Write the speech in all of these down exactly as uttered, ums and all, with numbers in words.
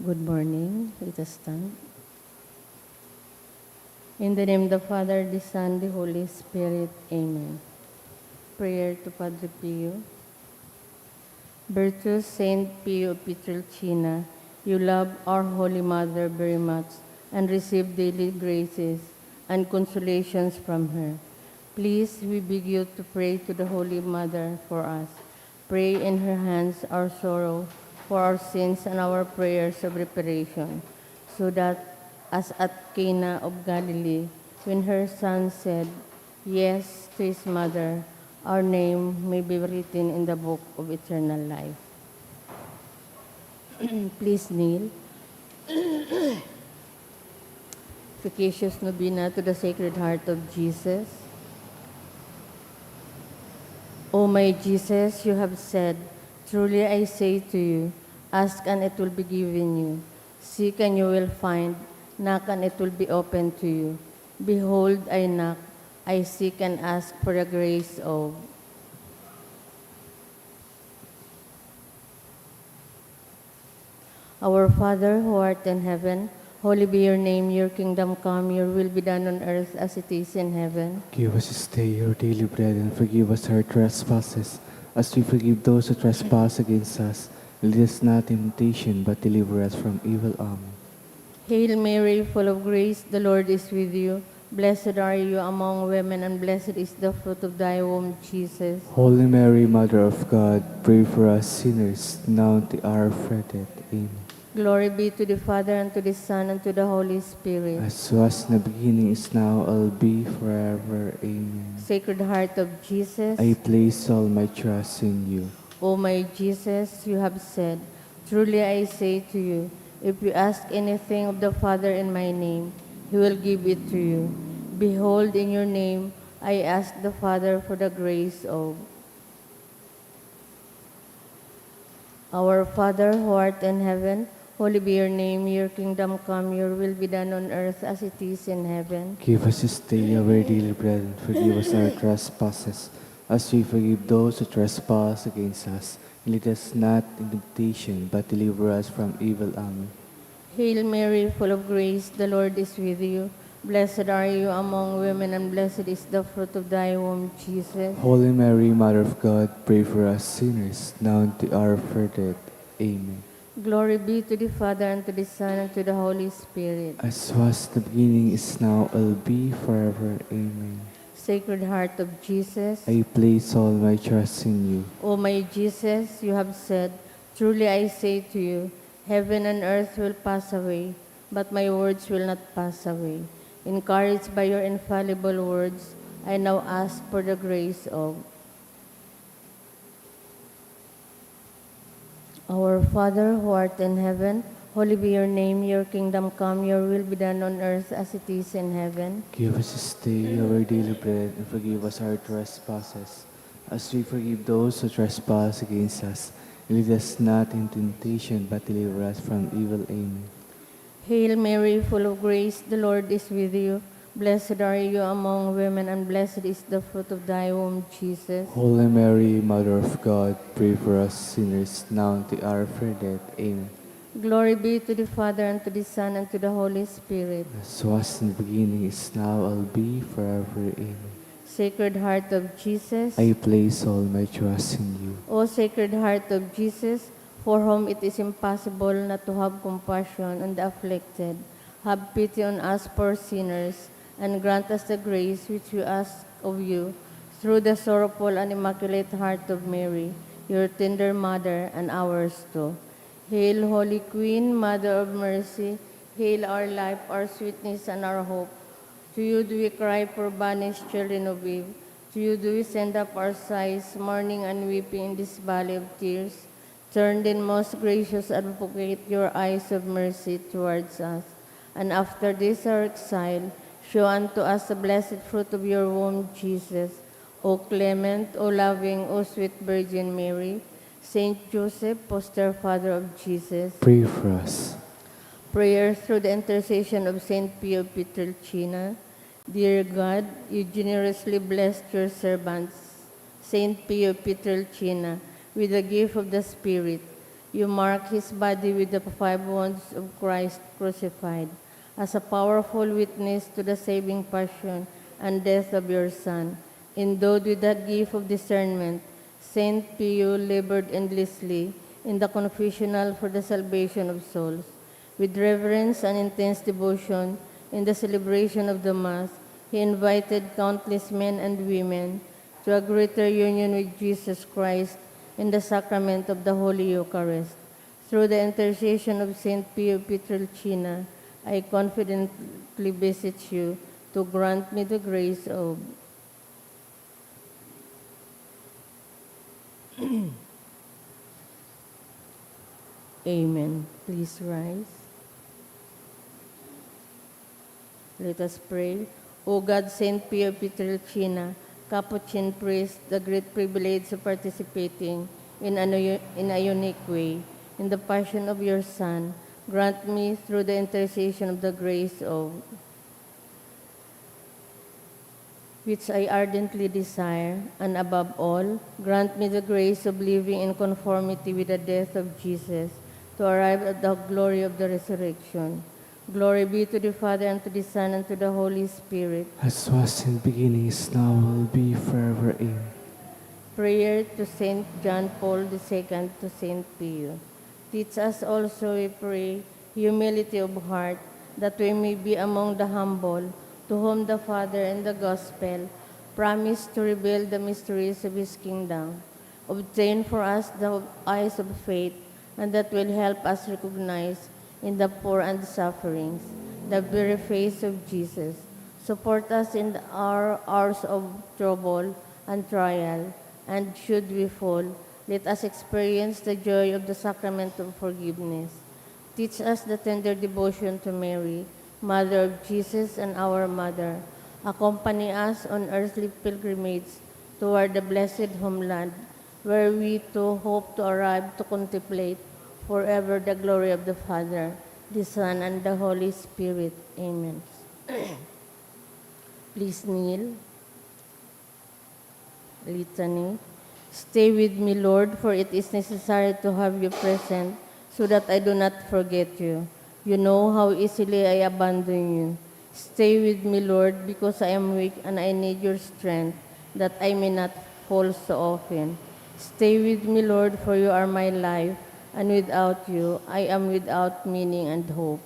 Good morning. Let us stand. In the name of the Father, the Son, the Holy Spirit. Amen. Prayer to Padre Pio. Virtuous Saint Pio of Pietrelcina, you love our Holy Mother very much and receive daily graces and consolations from her. Please, we beg you to pray to the Holy Mother for us. Pray in her hands our sorrow for our sins and our prayers of reparation, so that, as at Cana of Galilee, when her son said, "Yes," to his mother, our name may be written in the book of eternal life. Please kneel. Efficacious Novena to the Sacred Heart of Jesus. O my Jesus, you have said, "Truly I say to you, ask and it will be given you. Seek and you will find. Knock and it will be opened to you. Behold, I knock, I seek and ask for the grace of." Our Father who art in heaven, holy be your name. Your kingdom come, your will be done on earth as it is in heaven. Give us this day our daily bread, and forgive us our trespasses, as we forgive those who trespass against us. Lead us not in temptation, but deliver us from evil. Amen. Hail Mary, full of grace, the Lord is with you. Blessed are you among women, and blessed is the fruit of thy womb, Jesus. Holy Mary, Mother of God, pray for us sinners, now and at the hour of our death. Amen. Glory be to the Father, and to the Son, and to the Holy Spirit. As was in the beginning, is now, and will be forever. Amen. Sacred Heart of Jesus. I place all my trust in you. O my Jesus, you have said, "Truly I say to you, if you ask anything of the Father in my name, he will give it to you. Behold, in your name, I ask the Father for the grace of." Our Father who art in heaven, holy be your name. Your kingdom come, your will be done on earth as it is in heaven. Give us this day our daily bread, and forgive us our trespasses, as we forgive those who trespass against us. Lead us not in temptation, but deliver us from evil. Amen. Hail Mary, full of grace, the Lord is with you. Blessed are you among women, and blessed is the fruit of thy womb, Jesus. Holy Mary, Mother of God, pray for us sinners, now and at the hour of our death. Amen. Glory be to the Father, and to the Son, and to the Holy Spirit. As was in the beginning, is now, and will be forever. Amen. Sacred Heart of Jesus. I place all my trust in you. O my Jesus, you have said, "Truly I say to you, heaven and earth will pass away, but my words will not pass away." Encouraged by your infallible words, I now ask for the grace of Our Father who art in heaven, holy be your name. Your kingdom come, your will be done on earth as it is in heaven. Give us this day our daily bread, and forgive us our trespasses, as we forgive those who trespass against us. Lead us not in temptation, but deliver us from evil. Amen. Hail Mary, full of grace, the Lord is with you. Blessed are you among women, and blessed is the fruit of thy womb, Jesus. Holy Mary, Mother of God, pray for us sinners, now and at the hour of our death. Amen. Glory be to the Father, and to the Son, and to the Holy Spirit. As was in the beginning, is now, and will be forever. Amen. Sacred Heart of Jesus. I place all my trust in you. O Sacred Heart of Jesus, for whom it is impossible not to have compassion on the afflicted, have pity on us poor sinners, and grant us the grace which we ask of you, through the sorrowful and immaculate heart of Mary, your tender mother, and ours too. Hail, Holy Queen, Mother of Mercy, hail our life, our sweetness, and our hope. To you do we cry, poor banished children of Eve. To you do we send up our sighs, mourning and weeping in this valley of tears. Turn then, most gracious Advocate, your eyes of mercy towards us, and after this our exile, show unto us the blessed fruit of your womb, Jesus. O clement, O loving, O sweet Virgin Mary, Saint Joseph, foster father of Jesus. Pray for us. Prayers through the intercession of Saint Pio Pietrelcina. Dear God, you generously blessed your servants, Saint Pio Pietrelcina, with the gift of the Spirit. You mark his body with the five wounds of Christ crucified, as a powerful witness to the saving passion and death of your Son. Endowed with the gift of discernment, Saint Pio labored endlessly in the confessional for the salvation of souls. With reverence and intense devotion, in the celebration of the Mass, he invited countless men and women to a greater union with Jesus Christ in the sacrament of the Holy Eucharist. Through the intercession of Saint Pio Pietrelcina, I confidently beseech you to grant me the grace of Amen. Please rise. Let us pray. O God, Saint Pio Pietrelcina, Capuchin priest, the great privilege of participating in a, in a unique way in the passion of your Son, grant me, through the intercession of the grace of which I ardently desire, and above all, grant me the grace of living in conformity with the death of Jesus, to arrive at the glory of the resurrection. Glory be to the Father, and to the Son, and to the Holy Spirit. As was in the beginning, is now, will be, forever. Amen. Prayer to Saint John Paul the Second, to Saint Pio. Teach us also, we pray, humility of heart, that we may be among the humble, to whom the Father and the Gospel promise to reveal the mysteries of His kingdom. Obtain for us the eyes of faith, and that will help us recognize in the poor and sufferings the very face of Jesus. Support us in our hours of trouble and trial, and should we fall, let us experience the joy of the sacrament of forgiveness. Teach us the tender devotion to Mary, Mother of Jesus and our Mother. Accompany us on earthly pilgrimage toward the blessed homeland, where we too hope to arrive to contemplate forever the glory of the Father, the Son, and the Holy Spirit. Amen. Please kneel. Litany. Stay with me, Lord, for it is necessary to have you present, so that I do not forget you. You know how easily I abandon you. Stay with me, Lord, because I am weak and I need your strength, that I may not fall so often. Stay with me, Lord, for you are my life, and without you, I am without meaning and hope.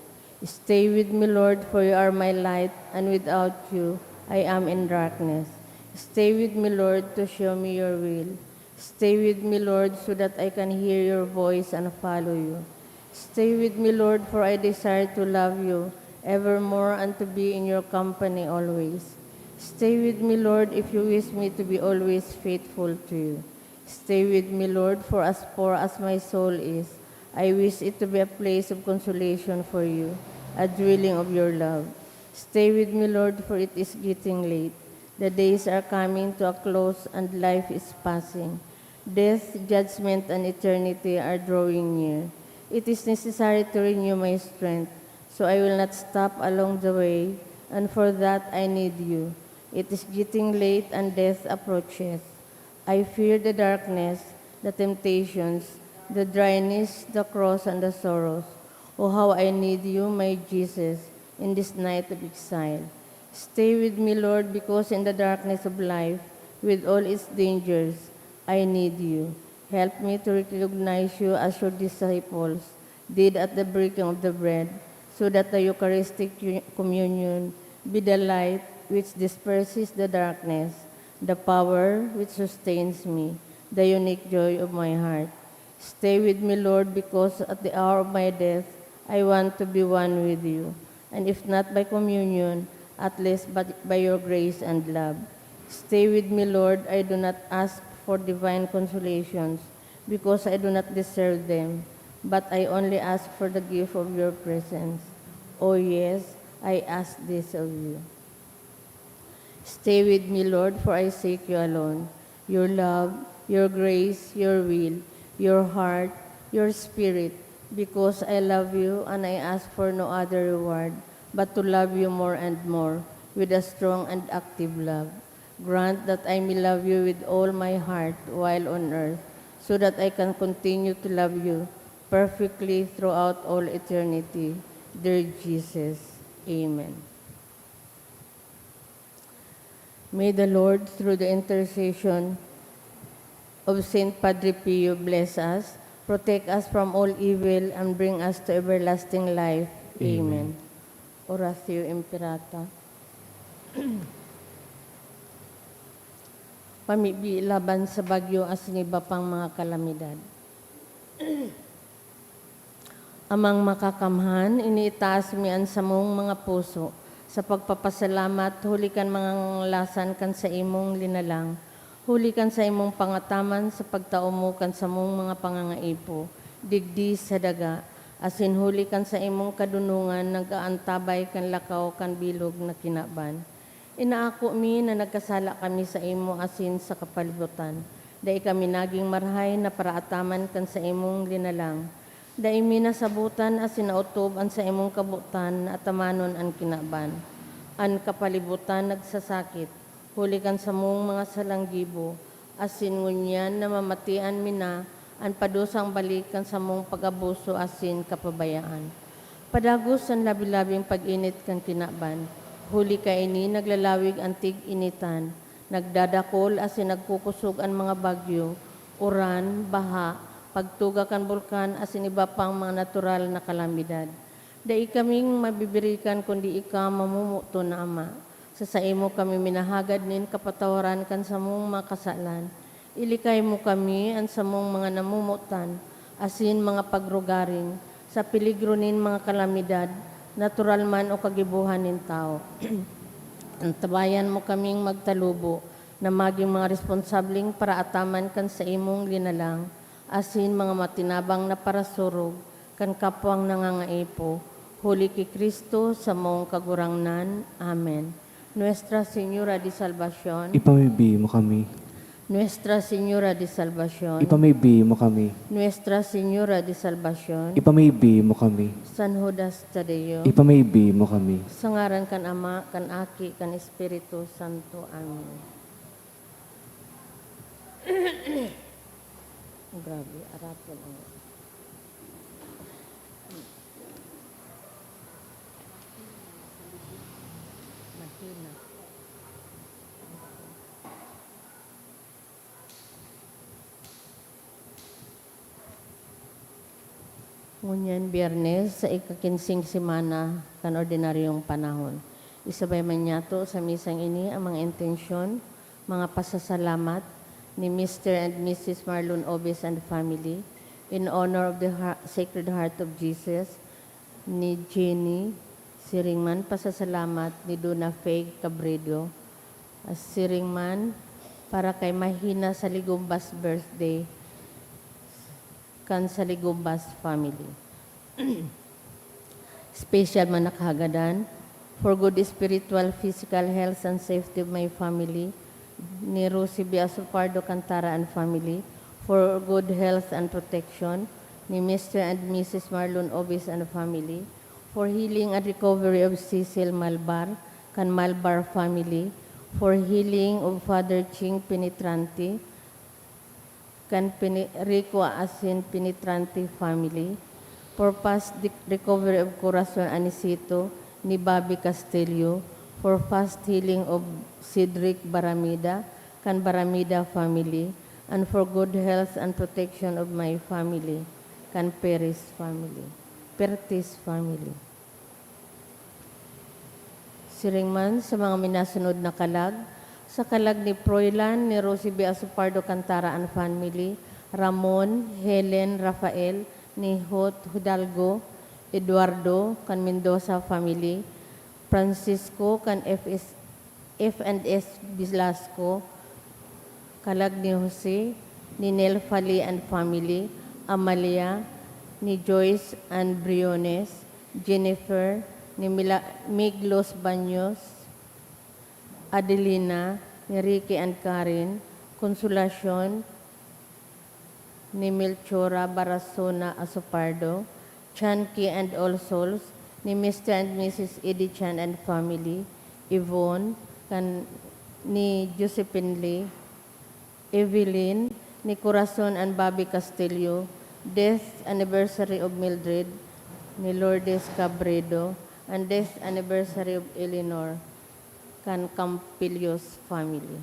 Stay with me, Lord, for you are my light, and without you, I am in darkness. Stay with me, Lord, to show me your will. Stay with me, Lord, so that I can hear your voice and follow you. Stay with me, Lord, for I desire to love you evermore and to be in your company always. Stay with me, Lord, if you wish me to be always faithful to you. Stay with me, Lord, for as poor as my soul is, I wish it to be a place of consolation for you, a dwelling of your love. Stay with me, Lord, for it is getting late. The days are coming to a close and life is passing. Death, judgment, and eternity are drawing near. It is necessary to renew my strength, so I will not stop along the way, and for that I need you. It is getting late and death approaches. I fear the darkness, the temptations, the dryness, the cross, and the sorrows. Oh, how I need you, my Jesus, in this night of exile. Stay with me, Lord, because in the darkness of life, with all its dangers, I need you. Help me to recognize you as your disciples did at the breaking of the bread, so that the Eucharistic u-, communion be the light which disperses the darkness, the power which sustains me, the unique joy of my heart. Stay with me, Lord, because at the hour of my death, I want to be one with you. And if not by communion, at least by, by your grace and love. Stay with me, Lord. I do not ask for divine consolations, because I do not deserve them, but I only ask for the gift of your presence. Oh yes, I ask this of you. Stay with me, Lord, for I seek you alone. Your love, your grace, your will, your heart, your spirit, because I love you and I ask for no other reward but to love you more and more with a strong and active love. Grant that I may love you with all my heart while on earth, so that I can continue to love you perfectly throughout all eternity, dear Jesus. Amen. May the Lord, through the intercession of Saint Padre Pio, bless us, protect us from all evil, and bring us to everlasting life. Amen. Amen. Oratio Imperata. Pamibi laban sa bagyo asin iba pang mga kalamidad. Amang Makakamhan, iniitaas mi an samong mga puso sa pagpapasalamat huli kan mga ngangalasan kan saimong linalang, huli kan saimong pangataman sa pagtao mo kan samong mga pangangaipo digdi sa daga, asin huli kan saimong kadonongan nag-aantabay kan lakaw kan bilog na kinaban. Inaako mi na nagkasala kami saimo asin sa kapalibutan. Dai kami nagin marahay na paraataman kan saimong linalang. Dai mi nasabotan asin naotob an saimong kabotan na atamanon an kinaban. An kapalibutan nagsasakit, huli kan samong mga salanggibo, asin ngunyan namamatian mi na an padusang balik kan samong pag-abuso asin kapabayaan. Padagos an labi-labing pag-init kan kinaban, huli kaini naglalawig an tig-initan, nagdadakol asin nagkukosog an mga bagyo, uran, baha, pagtuga kan bulkan asin iba pang mga natural na kalamidad. Dai kaming mabibirikan kundi ika mamomoton na Ama. Sa saimo kami minahagad nin kapatawaran kan samong mga kasalan. Ilikay mo kami, an samong mga namomotan, asin mga pagrugaring, sa peligro nin mga kalamidad, natural man o kagibohan nin tawo. Antabayan mo kaming magtalubo na magin mga responsableng paraataman kan saimong linalang, asin mga matinabang na parasurog kan kapwang nangangaipo, huli ki Cristo, samong Kagurangnan. Amen. Nuestra Señora de Salvacion. Ipamibi mo kami. Nuestra Señora de Salvacion. Ipamibi mo kami. Nuestra Señora de Salvacion. Ipamibi mo kami. San Judas Tadeo. Ipamibi mo kami. Sa ngaran kan Ama, kan Aki, kan Espiritu Santo. Amen. Grabe, arapon ang mahina. Ngunyan, Biyernes, sa ika-kinseng semana kan ordinaryong panahon. Isabay man niyato sa misang ini ang mga intensyon, mga pasasalamat ni Mister and Missus Marlon Obes and family, in honor of the Har-, Sacred Heart of Jesus, ni Jenny, siring man pasasalamat ni Dona Faye Cabredo, siring man para kay Mahina Saligombas birthday kan Saligombas family. Special man na kahagadan, for good spiritual, physical health and safety of my family, ni Rosie B. Asopardo Cantara and family, for good health and protection, ni Mister and Missus Marlon Obis and family, for healing and recovery of Cecil Malbar, kan Malbar family, for healing of Father Ching Penetrante, kan Pini-, Rico asin Penetrante family, for fast di-, recovery of Corazon Anisito ni Bobby Castillo, for fast healing of Cedric Baramida, kan Baramida family, and for good health and protection of my family, kan Perez family, Pertis family. Siring man sa mga minasunod na kalag, sa kalag ni Froilan, ni Rosie B. Asopardo Cantara and family, Ramon, Helen, Rafael, ni Hot Hidalgo, Eduardo, kan Mendoza family, Francisco, kan F S, F and S Velasco, kalag ni Jose, ni Nel Fali and family, Amalia, ni Joyce and Briones, Jennifer, ni Mila-, Mig Los Baños, Adelina, ni Ricky and Karen, Consolacion, ni Melchora Barazona Asopardo, Chanki and All Souls, ni Mister and Missus Eddie Chan and family, Yvonne, kan, ni Josephine Lee, Evelyn, ni Corazon and Bobby Castillo, Death anniversary of Mildred ni Lourdes Cabredo, and death anniversary of Eleanor kan Campillos family.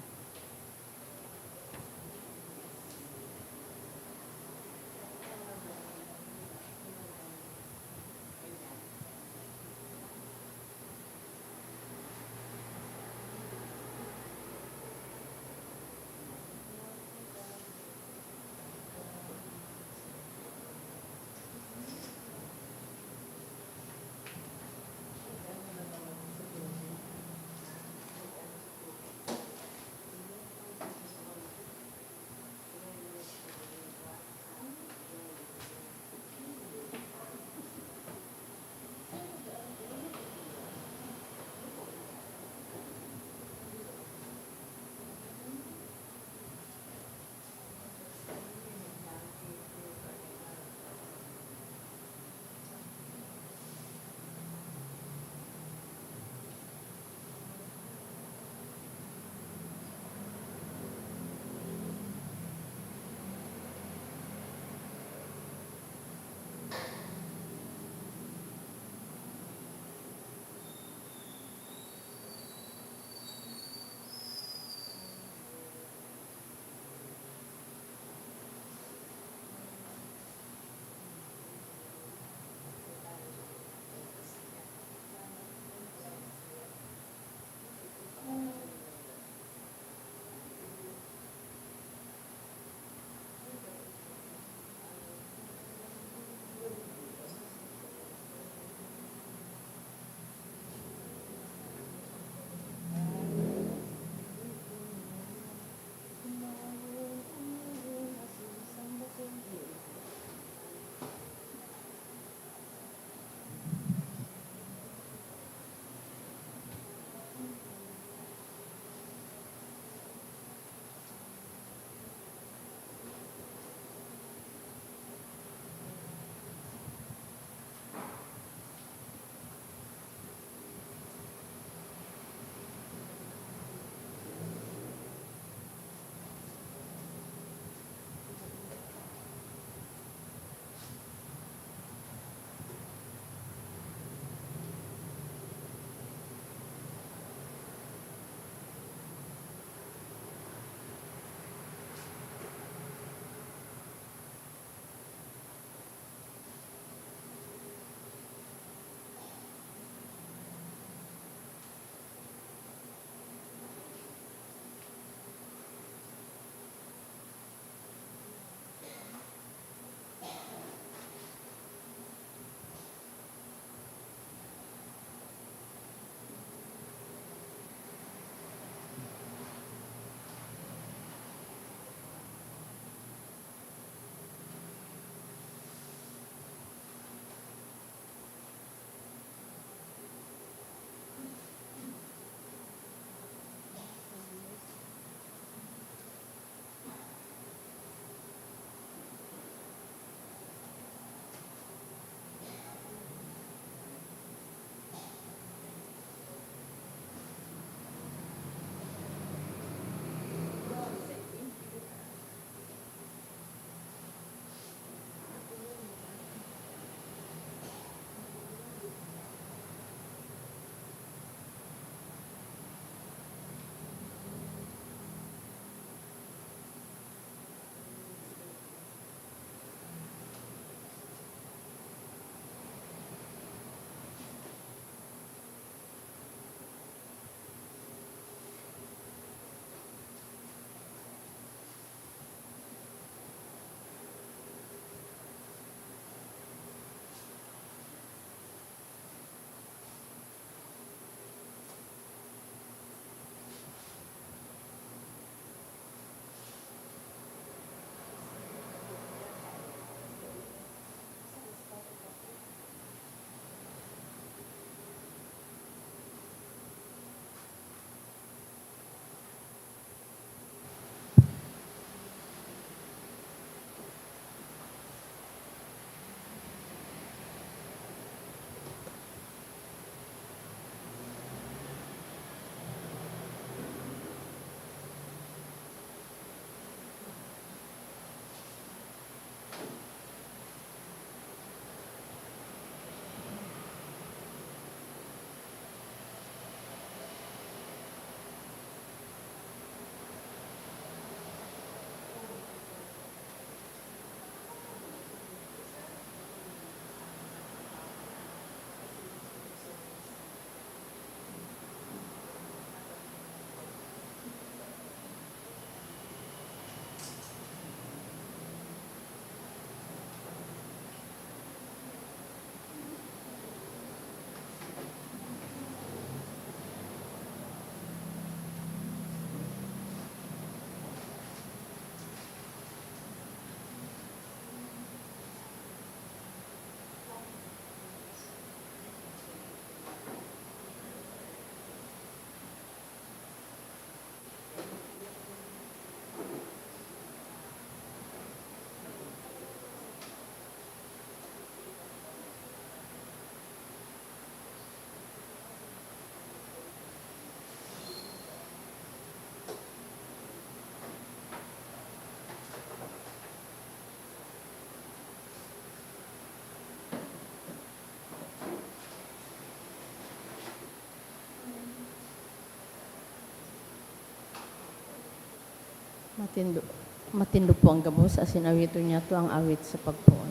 Matindo, matindo po ang gabos, asin awiton niyato ang awit sa pagpoon.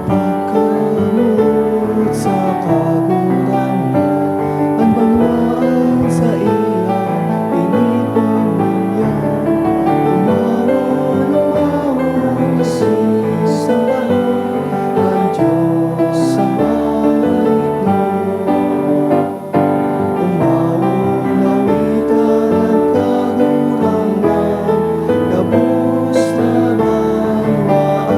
Pagkamot sa Kagurangnan, an banwaan sa iya ini pamilya. Umawon, umawon, sisambahan an Dios sa mga itno. Umawon, awitan an Kagurangnan, gabos na banwaan.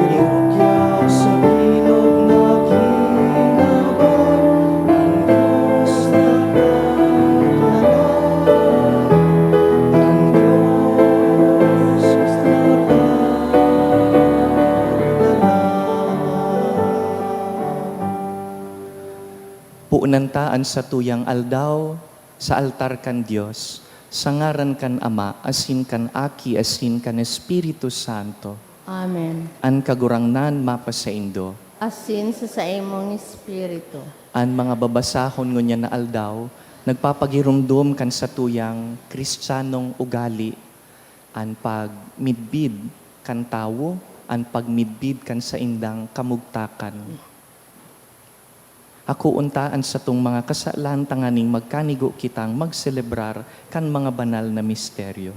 Irukya sa bilog na kinaban, an Dios na paglalang, an Dios na paglalang. Punan ta an satuyang aldaw sa altar kan Dios, sa ngaran kan Ama, asin kan Aki, asin kan Espiritu Santo. Amen. An Kagurangnan mapasaindo. Asin sa saimong espiritu. An mga babasahon ngunyan na aldaw nagpapagiromdom kan satuyang Kristiyanong ugali, an pagmidbid kan tawo, an pagmidbid kan saindang kamugtakan. Hakoon ta an satong mga kasalan tanganing magkanigo kitang magselebrar kan mga banal na misteryo.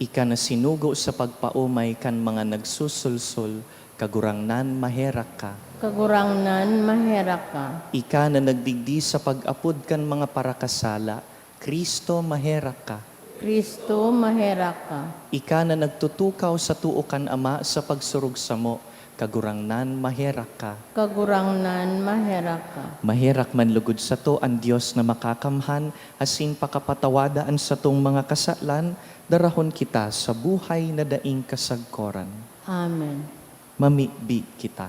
Ika na sinugo sa pagpaomay kan mga nagsusulsol, Kagurangnan, maherak ka. Kagurangnan, maherak ka. Ika na nagdigdi sa pag-apod kan mga parakasala, Cristo, maherak ka. Cristo, maherak ka. Ika na nagtutukaw sa too kan Ama sa pagsurog samo, Kagurangnan, maherak ka. Kagurangnan, maherak ka. Maherak man lugod sato an Dios na makakamhan, asin pakapatawada an satong mga kasalan, darahon kita sa buhay na daing kasagkoran. Amen. Mamibi kita.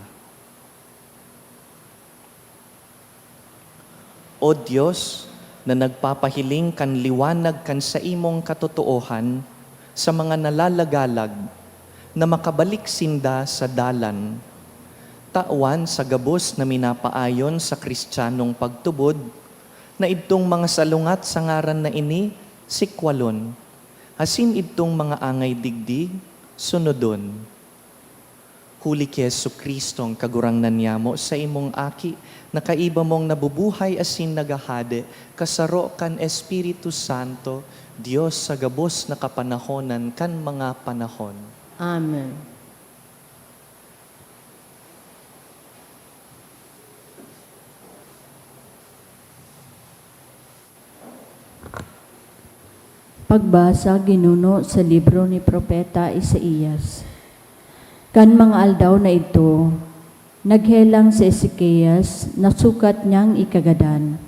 O Dios, na nagpapahiling kan liwanag kan saimong katotoohan sa mga nalalagalag, na makabalik sinda sa dalan, tawan sa gabos na minapaayon sa Kristiyanong pagtubod, na idtong mga salungat sa ngaran na ini, sikwalon, asin idtong mga angay digdi, sunodon. Huli ki Jesu-Cristong Kagurangnan niyamo, saimong Aki, na kaiba mong nabubuhay asin naghahade, kasaro kan Espiritu Santo, Dios sa gabos na kapanahonan kan mga panahon. Amen. Pagbasa ginuno sa libro ni Propeta Isaias. Kan mga aldaw na idto, naghelang si Ezekias na sukat niyang ikagadan,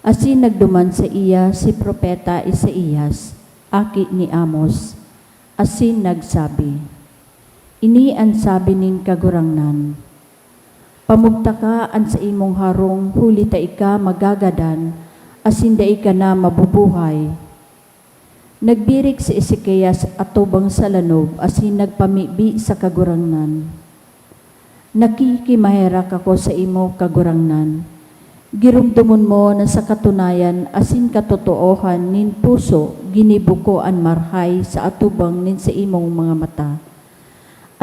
asin nagduman saiya si Propeta Isaias, aki ni Amoz, asin nagsabi, "Ini an sabi nin Kagurangnan, 'Pamugtaka an saimong harong, huli ta ika magagadan, asin dai ka na mabubuhay.'" Nagbirik si Ezekias atubang sa lanog asin nagpamibi sa Kagurangnan, "Nakikimaherak ako saimo, Kagurangnan. Giromdomon mo na sa katunayan asin katotoohan nin puso ginibo ko an marhay sa atubang nin saimong mga mata."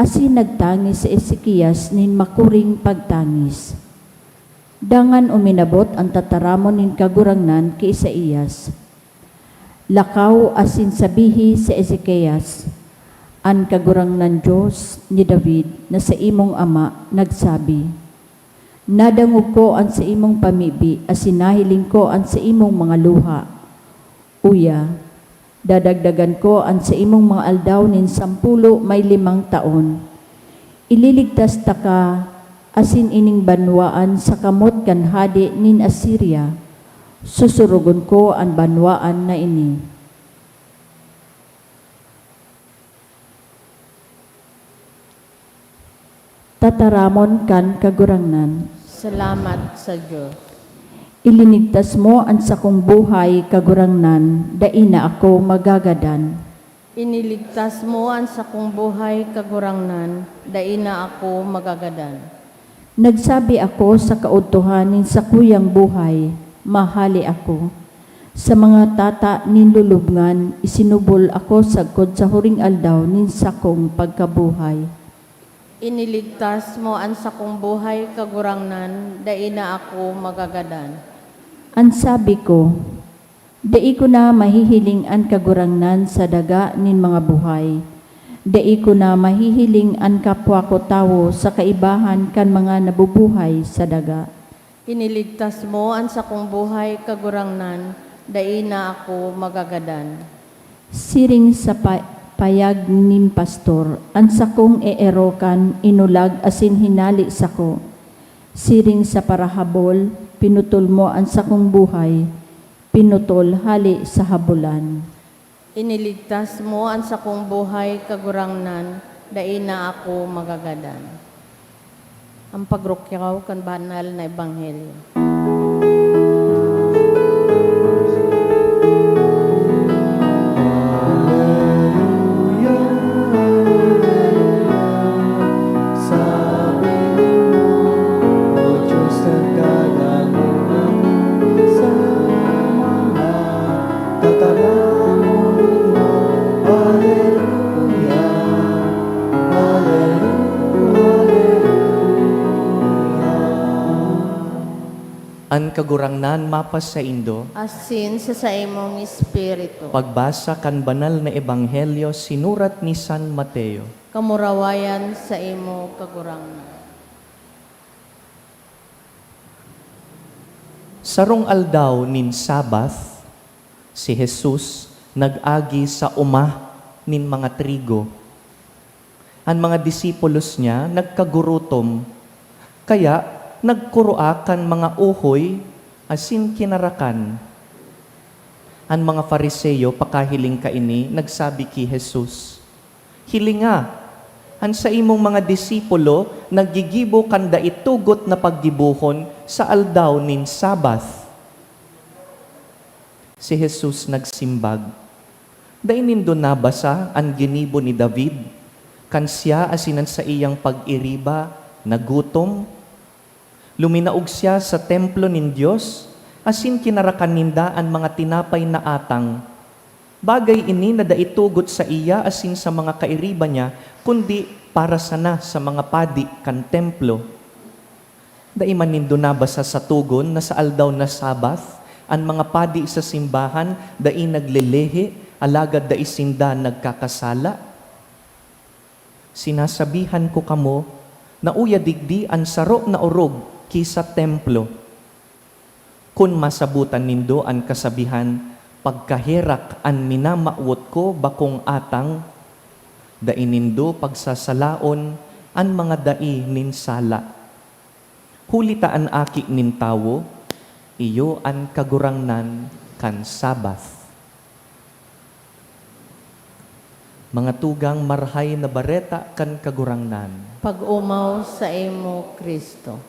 Asin nagtangis si Ezekias nin makuring pagtangis. Dangan uminabot an tataramon nin Kagurangnan ki Isaias, "Lakaw asin sabihi si Ezekias, 'An Kagurangnan Dios ni David na saimong ama nagsabi, Nadangog ko an saimong pamibi asin nahiling ko an saimong mga luha. Uya, dadagdagan ko an saimong mga aldaw nin sampulo may limang taon. Ililigtas taka asin ining banwaan sa kamot kan hade nin Asiria. Susurogon ko an banwaan na ini." Tataramon kan Kagurangnan. Salamat sa Dios. Ilinigtas mo an sakong buhay, Kagurangnan, dai na ako magagadan. Iniligtas mo an sakong buhay, Kagurangnan, dai na ako magagadan. Nagsabi ako sa kaodtohan nin sakuyang buhay, mahale ako. Sa mga tata nin lulubngan, isinubol ako sagkod sa huring aldaw nin sakong pagkabuhay. Iniligtas mo an sakong buhay, Kagurangnan, dai na ako magagadan. An sabi ko, "Dai ko na mahihiling an Kagurangnan sa daga nin mga buhay. Dai ko na mahihiling an kapwa ko tawo sa kaibahan kan mga nabubuhay sa daga." Iniligtas mo an sakong buhay, Kagurangnan, dai na ako magagadan. Siring sa pa-, payag nin pastor, an sakong eerokan inulag asin hinale sako. Siring sa parahabol, pinutol mo an sakong buhay, pinutol hale sa habolan. Iniligtas mo an sakong buhay, Kagurangnan, dai na ako magagadan. Ang pagrukyaw kan banal na ebanghelyo. Tataramon mo. Aleluya, aleluya, aleluya. An Kagurangnan mapasaindo. Asin sa saimong espiritu. Pagbasa kan Banal na Ebanghelyo sinurat ni San Mateo. Kamurawayan saimo, Kagurangnan. Sarong aldaw nin Sabbath, si Jesus nag-agi sa oma nin mga trigo. An mga disipulos niya nagkagurutom, kaya nagkurua kan mga uhoy asin kinarakan. An mga Fariseo, pakahiling kaini, nagsabi ki Jesus, "Hilinga, an saimong mga disipulo naggigibo kan dai tugot na paggibohon sa aldaw nin Sabbath." Si Jesus nagsimbag, "Dai nindo nabasa an ginibo ni David, kan siya asin an saiyang pag-iriba nagutom? Luminaog siya sa templo nin Dios, asin kinarakan ninda an mga tinapay na atang. Bagay ini na dai tugot saiya asin sa mga kairiba niya, kundi para sana sa mga padi kan templo. Dai man nindo nabasa sa togon na sa aldaw na Sabbath, an mga padi sa simbahan dai naglelehe, alagad dai sinda nagkakasala? Sinasabihan ko kamo na uya digdi an saro na orog ki sa templo. Kun masabotan nindo an kasabihan, 'Pagkaherak an minamawot ko bakong atang,' dai nindo pagsasalaon an mga dai nin sala. Huli ta an Aki nin Tawo, iyo an Kagurangnan kan Sabbath." Mga tugang, Marahay na Bareta kan Kagurangnan. Pag-omaw saimo, Cristo.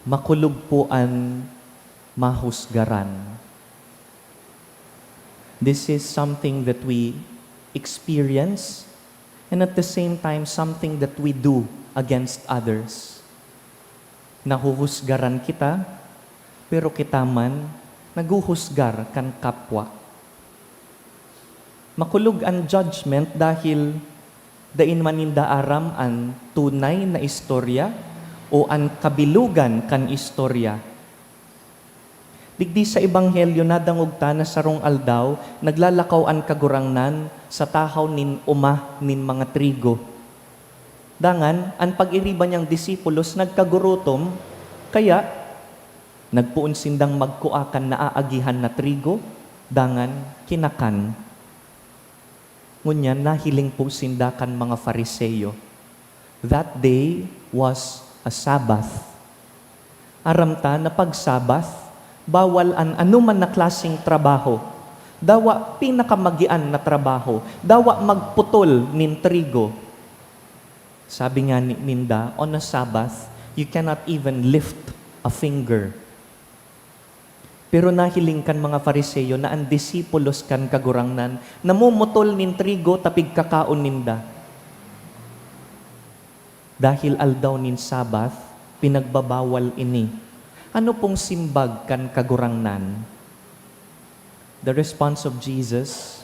Makulog po an mahusgaran. This is something that we experience and at the same time something that we do against others. Nahuhusgaran kita, pero kita man naghuhusgar kan kapwa. Makulog an judgment dahil dai man ninda aram an tunay na istorya o an kabilogan kan istorya. Digdi sa Ebanghelyo, nadangog ta na sarong aldaw, naglalakaw an Kagurangnan sa tahaw nin oma nin mga trigo. Dangan, an pag-iriba niyang disipulos nagkagurutom, kaya nagpoon sindang magkua kan naaagihan na trigo, dangan kinakan. Ngunyan nahiling po sinda kan mga Fariseo. That day was a Sabbath. Aram ta na pag Sabbath, bawal an anoman na klaseng trabaho. Dawa pinakamagian na trabaho, dawa magputol nin trigo. Sabi nga ni, ninda, "On a Sabbath, you cannot even lift a finger." Pero nahiling kan mga Fariseo na an disipulos kan Kagurangnan namumutol nin trigo ta pigkakaon ninda. Dahil aldaw nin Sabbath, pinagbabawal ini. Ano pong simbag kan Kagurangnan? The response of Jesus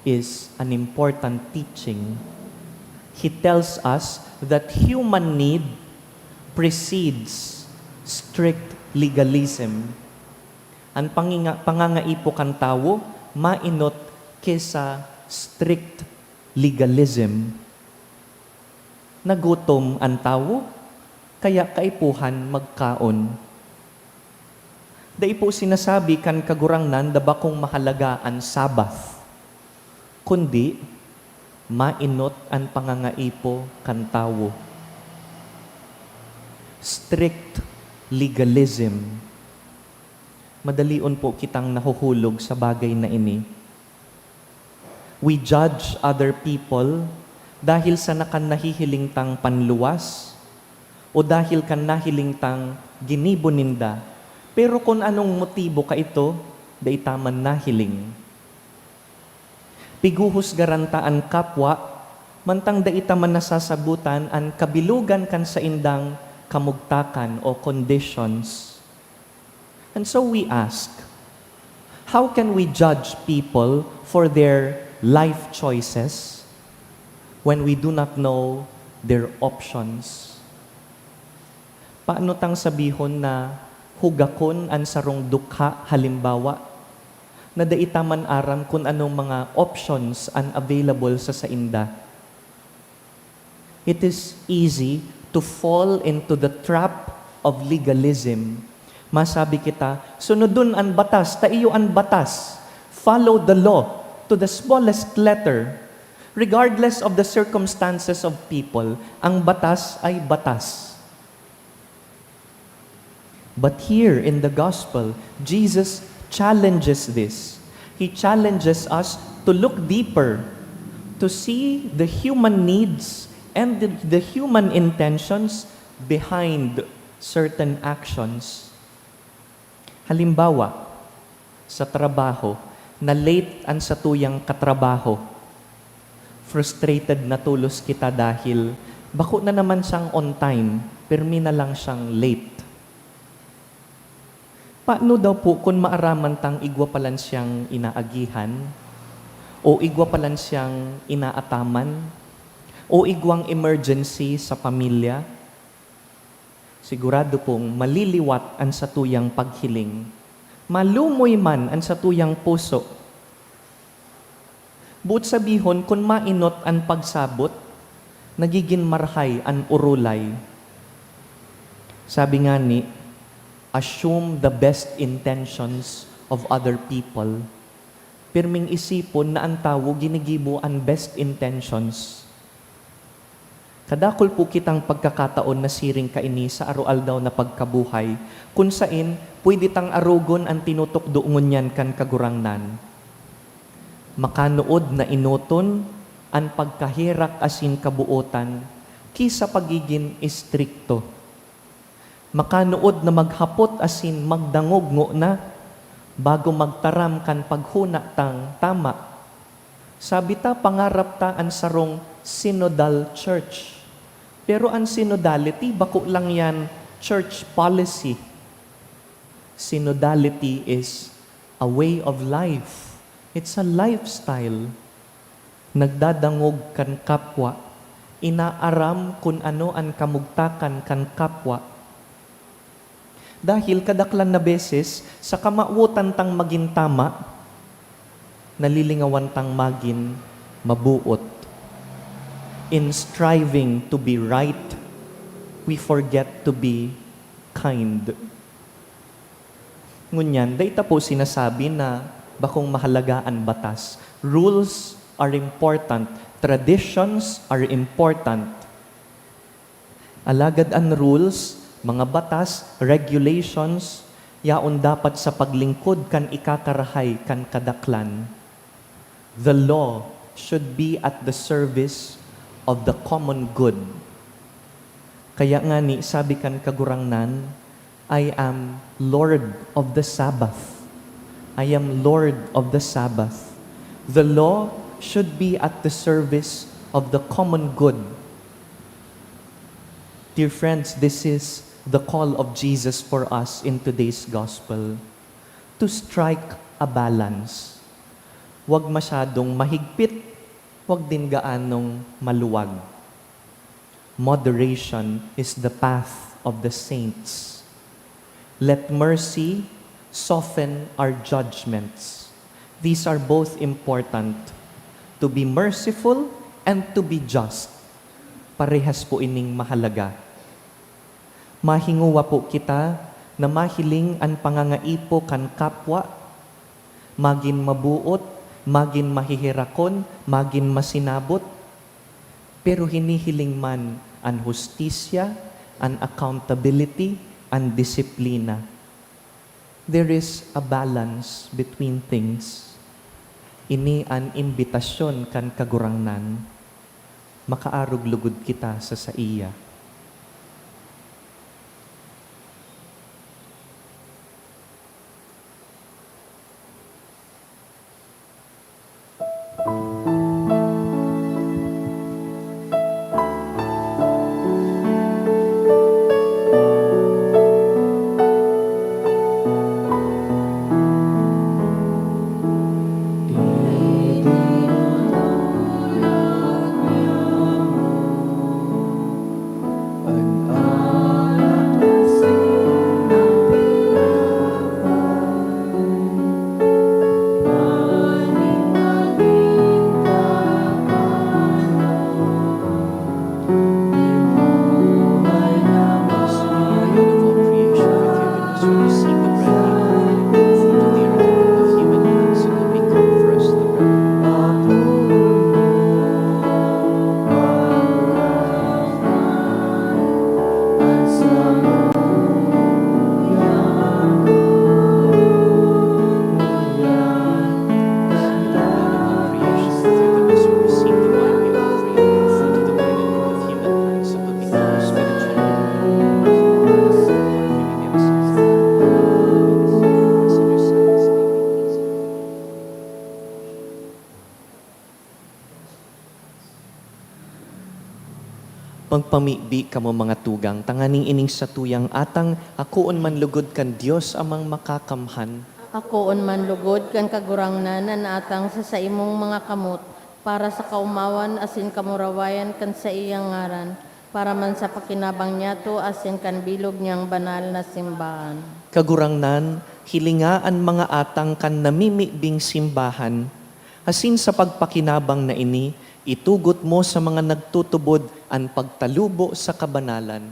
is an important teaching. He tells us that human need precedes strict legalism. An panginga-, pangangaipo kan tawo mainot ki sa strict legalism. Nagutom an tawo, kaya kaipuhan magkaon. Dai po sinasabi kan Kagurangnan na bakong mahalaga an Sabbath, kundi mainot an pangangaipo kan tawo. Strict legalism. Madalion po kitang nahuhulog sa bagay na ini. We judge other people dahil sa nakan nahihiling tang panluwas o dahil kan nahiling tang ginibo ninda. Pero kun anong motibo kaito, dai ta man nahiling. Pighuhusgaran ta an kapwa, mantang dai ta man nasasabotan an kabilogan kan saindang kamugtakan o conditions. And so we ask, how can we judge people for their life choices when we do not know their options? Paano tang sabihon na hugakon an sarong dukha, halimbawa, na dai ta man aram kun anong mga options an available sa sainda? It is easy to fall into the trap of legalism. Masabi kita, "Sunodon an batas, ta iyo an batas. Follow the law to the smallest letter." Regardless of the circumstances of people, ang batas ay batas. But here in the gospel, Jesus challenges this. He challenges us to look deeper, to see the human needs and the, the human intentions behind certain actions. Halimbawa, sa trabaho, na-late an satuyang katrabaho. Frustrated na tolos kita dahil bako na naman siyang on time, pirmi na lang siyang late. Paano daw po kun maaraman tang igwa pa lang siyang inaagihan, o igwa pa lang siyang inaataman, o igwang emergency sa pamilya? Sigurado pong maliliwat an satuyang paghiling. Malumoy man an satuyang puso. Boot sabihon, kun mainot an pagsabot, nagigin marhay an orolay. Sabi ngani, "Assume the best intentions of other people." Pirming isipon na an tawo ginigibo an best intentions. Kadakul po kitang pagkakataon na siring kaini sa aroaldaw na pagkabuhay, kun saen pwede tang arogon an tinutukdo ngunyan kan Kagurangnan. Makanood na enoton an pagkaherak asin kabootan ki sa pagigin estrikto. Makanood na maghapot asin magdangog ngona bago magtaram kan paghona tang tama. Sabi ta, pangarap ta an sarong synodal church. Pero an synodality, bako lang yan church policy. Synodality is a way of life. It's a lifestyle. Nagdadangog kan kapwa, inaaram kun ano an kamugtakan kan kapwa. Dahil kadaklan na beses, sa kamawotan tang magin tama, nalilingawan tang magin maboot. In striving to be right, we forget to be kind. Ngunyan, dai ta po sinasabi na bakong mahalaga an batas. Rules are important. Traditions are important. Alagad an rules, mga batas, regulations, yaon dapat sa paglingkod kan ikakarahay kan kadaklan. The law should be at the service of the common good. Kaya ngani, sabi kan Kagurangnan, "I am Lord of the Sabbath." "I am Lord of the Sabbath." The law should be at the service of the common good. Dear friends, this is the call of Jesus for us in today's gospel, to strike a balance. Huwag masyadong mahigpit, huwag din gaanong maluwag. Moderation is the path of the saints. Let mercy soften our judgments. These are both important. To be merciful and to be just. Parehas po ining mahalaga. Mahingowa po kita na mahiling an pangangaipo kan kapwa, magin mabuot, magin maheherakon, magin masinabot, pero hinihiling man an hustisya, an accountability, an disiplina. There is a balance between things. Ini an imbitasyon kan Kagurangnan. Makaarog lugod kita sa saiya. Magpamibi kamo, mga tugang, tanganing ining satuyang atang akoon man lugod kan Dios Amang Makakamhan. Akoon man lugod kan Kagurangnan an atang sa saimong mga kamot, para sa kaomawan asin kamurawayan kan saiyang ngaran, para man sa pakinabang niyato asin kan bilog niyang banal na simbahan. Kagurangnan, hilinga an mga atang kan namimibing simbahan, asin sa pagpakinabang na ini, itugot mo sa mga nagtutubod an pagtalubo sa kabanalan.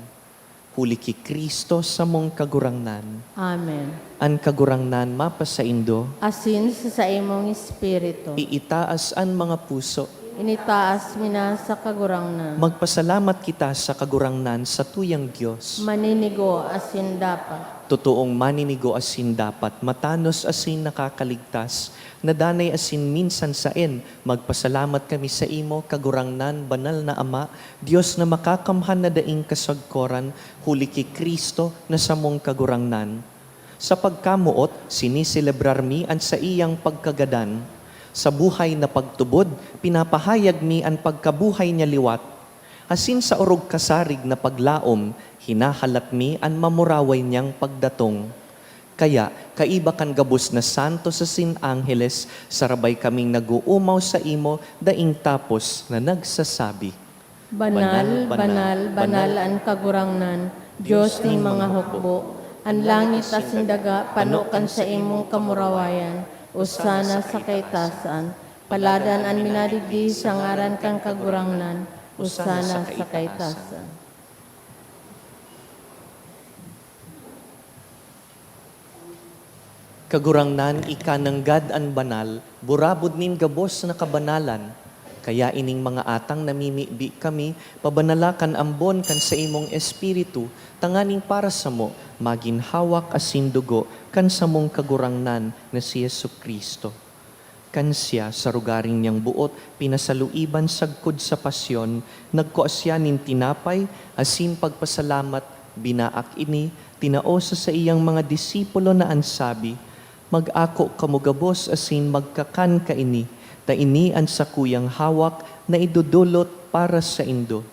Huli ki Cristo samong Kagurangnan. Amen. An Kagurangnan mapasaindo. Asin sa saimong espiritu. Iitaas an mga puso. Initaas mi na sa Kagurangnan. Magpasalamat kita sa Kagurangnan, satuyang Dios. Maninigo asin dapat. Totoong maninigo asin dapat, matanos asin nakakaligtas, na danay asin minsan saen, magpasalamat kami saimo, Kagurangnan, Banal na Ama, Dios na makakamhan na daing kasagkoran, huli ki Cristo na samong Kagurangnan. Sa pagkamoot, siniselebrar mi an saiyang pagkagadan. Sa buhay na pagtubod, pinapahayag mi an pagkabuhay niya liwat. Asin sa orog kasarig na paglaom, hinahalat mi an mamuraway niyang pagdatong. Kaya, kaiba kan gabos na santos asin angheles, sarabay kaming nag-oomaw saimo daing tapos na nagsasabi, "Banal, banal, banal an Kagurangnan, Dios nin mga hukbo. An langit asin daga pano kan saimong kamurawayan. Osana sa kaitasan. Paladan an minadigdi sa ngaran kan Kagurangnan. Osana sa kaitasan." Kagurangnan, ika nanggad an banal, burabod nin gabos na kabanalan. Kaya ining mga atang namimibi kami, pabanala kan ambon kan saimong Espiritu, tanganing para samo magin hawak asin dugo kan samong Kagurangnan na si Jesu-Cristo. Kan siya, sa rogaring niyang boot, pinasaluiban sagkod sa pasyon, nagkua siya nin tinapay, asin pagpasalamat, binaak ini, tinao sa saiyang mga disipulo na an sabi, Mag-ako kamo gabos asin magkakan kaini, ta ini an sakuyang hawak na idodolot para saindo.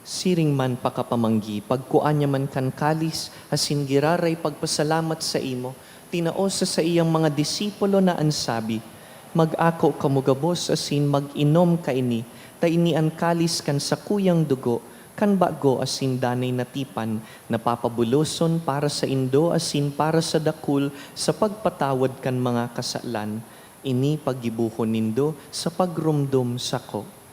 Siring man pakapamanggi, pagkua niya man kan kalis, asin giraray pagpasalamat saimo, tinao sa saiyang mga disipulo na an sabi, "Mag-ako kamo gabos asin mag-inom kaini, ta ini an kalis kan sakuyang dugo, kan bago asin danay na tipan, na papabuloson para saindo asin para sa dakul sa pagpatawad kan mga kasalan. Ini paggibohon nindo sa pagromdom sako."